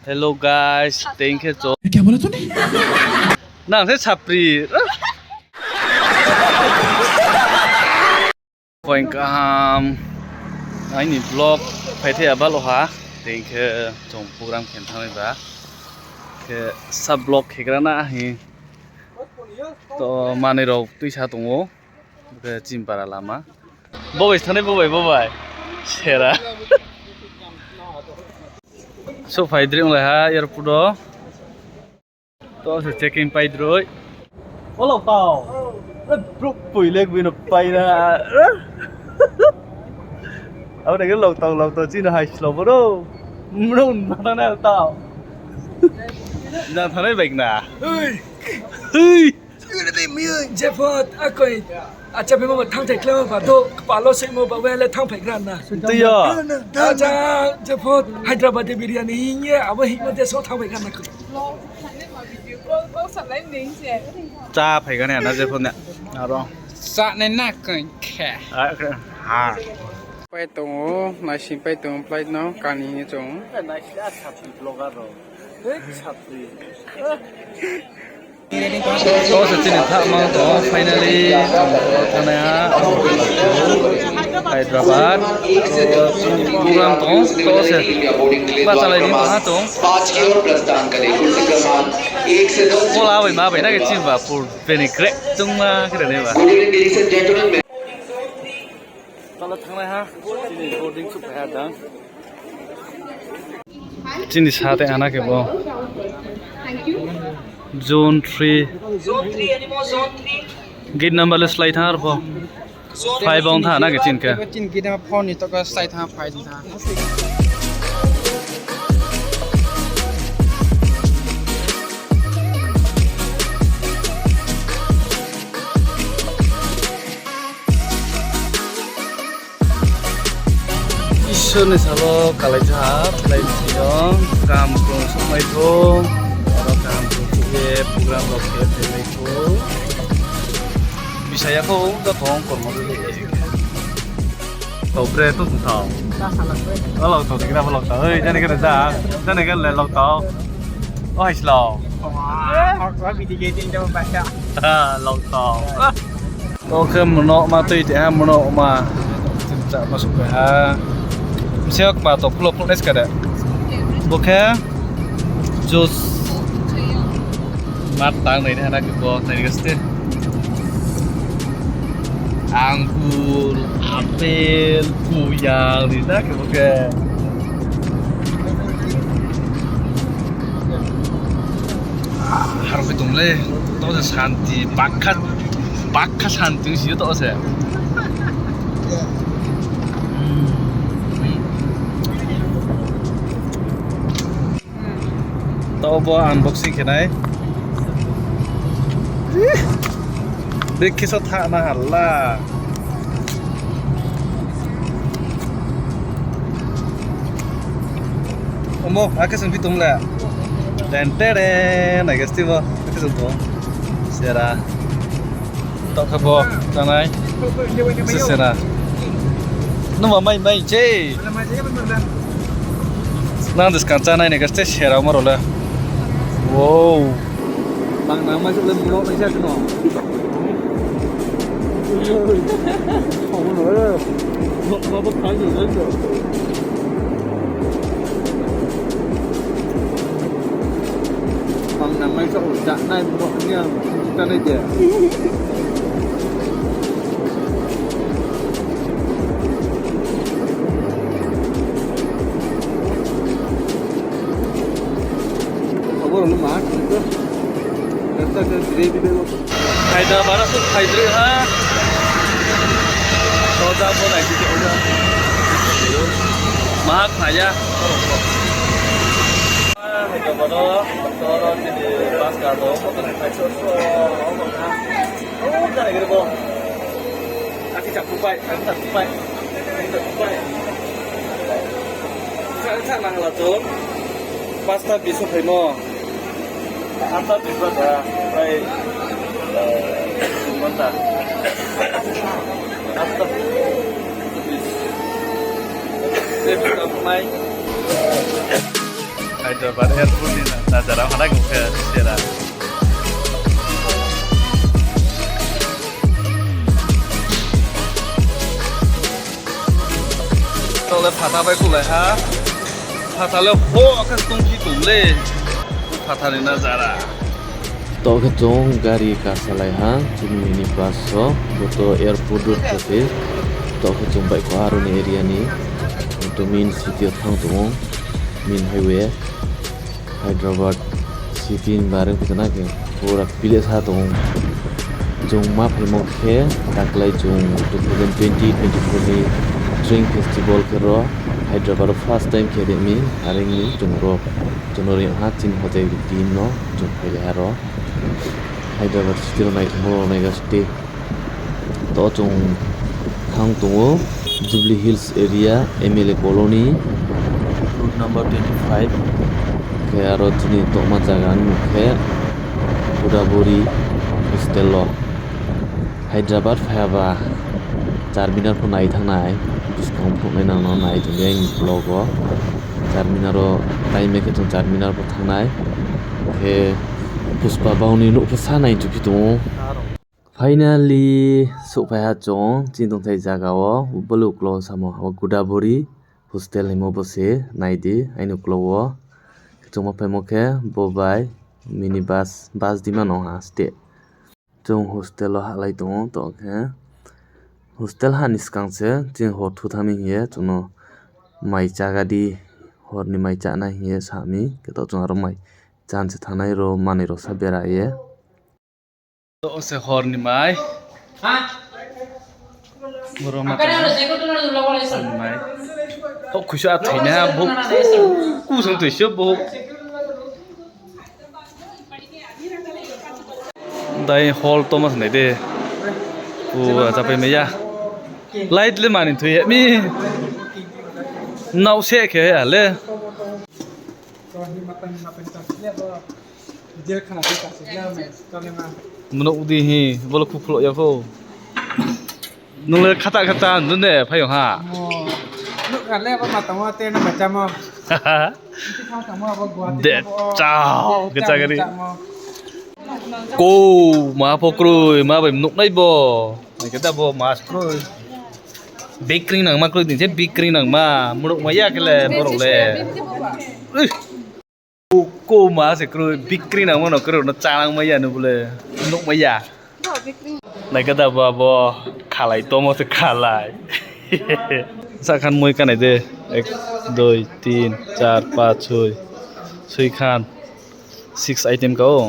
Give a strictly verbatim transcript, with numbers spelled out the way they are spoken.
Hello guys, tei khe chung. Nang se sapri. Point kaham. Aini vlog phaithai abal ha. Tei khe chung program khe thangnai ba. Khe sub vlog khe gra na hi. To manoi rao tuisa tong ou. Khe chini para lama. Bobai thangnai bobai, bobai. Sera. Souhphai droi onglai ha airport o. To se checking pai droi. O lok tao. Brouh poi le bino pai na. Abo dei khe lok tao, lok tao chini hai slo boro. Mrung na thangnai tao. Na thangnai bai na. Hui. Jepho, akoi, acha bemo ba thangthai khlai ba do, kpal wo soimo ba wele thangphai gra na. Tui yo. Acha, jepho, Hyderabad biryani hing ye, abo hing ma de so thangphai gra na koi. Chá phai gra na jepho ne. Aro. Chá nai na koi khe. Ha. Pai tong ou, naising pai tong ou, flight no, kani hing ye chung. Naising a sapri vlogger rao. Hei, sapri. To se chini thahmang tong, finally, thanai ha, Hyderabad, program tong, to se, bachalai ni tong ha tong. Pola bai ma bai na khe chini ba, pur bini krek chungma khe nai ba. Tala thangnai ha, chini boarding souhphai ha dang. Chini sa tei ana khe bo. Zone three. Gate number le slái thanng arpho. Five ong thanng na khe chini khe. Chini gate number four ni toka slái thanng five thanng. Isor ni salo kalai jaha, flight sing yo, kaham krung souhmai thou, aro kaham krung souh ye, program rao khe phailai thou. Bisa ya khou, joto ong kormo rao le. Tao bre, to tong thao. O lok tao, tikna bo lok tao. Oi, jani khe ja, jani khe le lok tao. O hai slo. Lok tao. To khe mono ma tui te ha, mono ma. Chini chá ma souhphai ha. Bsing yo kma to khulo phone ska de. Bo khe juice. Ma tang nai ni hana khe bo nai khe ste. Angur, apple, kuyang ni na khe bo khe. Harong khe tong le, to se santi, bakha, bakha santi si to se. Tao bo unboxing khe nai. Bikhe so tha na hala. Omo, akhe song phi tong le. Ten tere, nai guys, tibo. Akhe song tong. Sera. Tao khe bo, chanai. Se sera. Nungba mai mai che. Nang de skang chanai ni guys, te sera omo rao le. Wow. Bang nang mai le muro mai sa no. Bang nang mai sa, ja nai muro ni ang ta nai de. Abo rao no ma, rasta khe gravy de. Hyderabad a souhphai droi ha. Soja bo nai di, soja. Ma khna ya. Hyderabad o, to ro chini bus ka bo, koto ni phai so, so, o, o, o, jani gari bo. Akhe chakhu pai, akhe chakhu pai. Akhe chakhu pai. Sa, sa nang la to. Pasta bis o phaimo. Atta bis ba da, prai, eh, ghonta. Atta bis. Tei bis ka phunai. Hyderabad airport ni na, nazara hana khe sera. Tole phatha bai kulai ha. Phatha le ho khe tongsi tong le. Phatha ni nazara. To khe chung gari kasalai ha, chini minibus so, bo to airport road khe se. To khe chung baihkhouh ha aro ni area ni. Bo to main city yo thanng tong ou, main highway. Hyderabad city ni bare khe to na khe, pura village ha tong ou. Chung ma phaimo khe, taklai chung two thousand twenty, twenty-four ni Train Festival khe ro, Hyderabad wo first time khe ri mi, are ong mi chung ro, chung no ri ha chini hotel ni team no, chung phailai ha ro. Hyderabad city ro naithamo ro naiga sute. To chung thanng tong ou Jubilee Hills area, M L A Colony, road number twenty five. Khe aro chini tongma zaga ni mung khe Godavari hostel wo. Hyderabad phai ha ba Charminar pho nai thanng nai, buskang phnuh nai nang no nai tong di aini vlog wo. Charminar wo time khe chung Charminar pho thanng nai. Khe Pushpa bau ni nouh pho sa nai chuphi tong ou. Finally, souhphai ha chung chini tongthai zaga wo, bo le uklau samo, abo Godavari hostel hingmo bo se nai di, aini uklau wo. Khe chung ma phaimo khe, bo bai minibus, bus di ma no ha ste. Chung hostel wo hahlai tong ou, to khe hostel ha ni skang se, chini hor thu thanng mi hing ye, chung no mai chága di, hor ni mai chánai hing ye sa mi, khe to chung aro mai chán se thanngnai ro, manoi ro sa bera ye. To se hor ni mai. Boro ma tong hor ni mai. To khuisu a thoinaiha bo. Kusung thoisu bo. Dai hall to ma se nai de. Pura chapai mai ya. Light le mani thoi he mi. Nao se khe he a le. Mnouh di hi, bo le khukhlo ya pho. Nung le khata khata nung de, phaiyong ha. De, chao, kecha gari. Ko, ma pho kroi, ma bai mnouh nai bo. Nai khe da bo ma se kroi. Bikri nangma kroi din se, bikri nangma. Mnouh mai ya khe le, borok le. Ko, ko ma se kroi, bikri nangma no kroi, no chánang mai ya no bole, nouh mai ya. Nai khe da bo abo khalai tomo se khalai. Sakhan moi kanai de, ek, dui, tin, char, pach, soi, soi khan, six item ka o.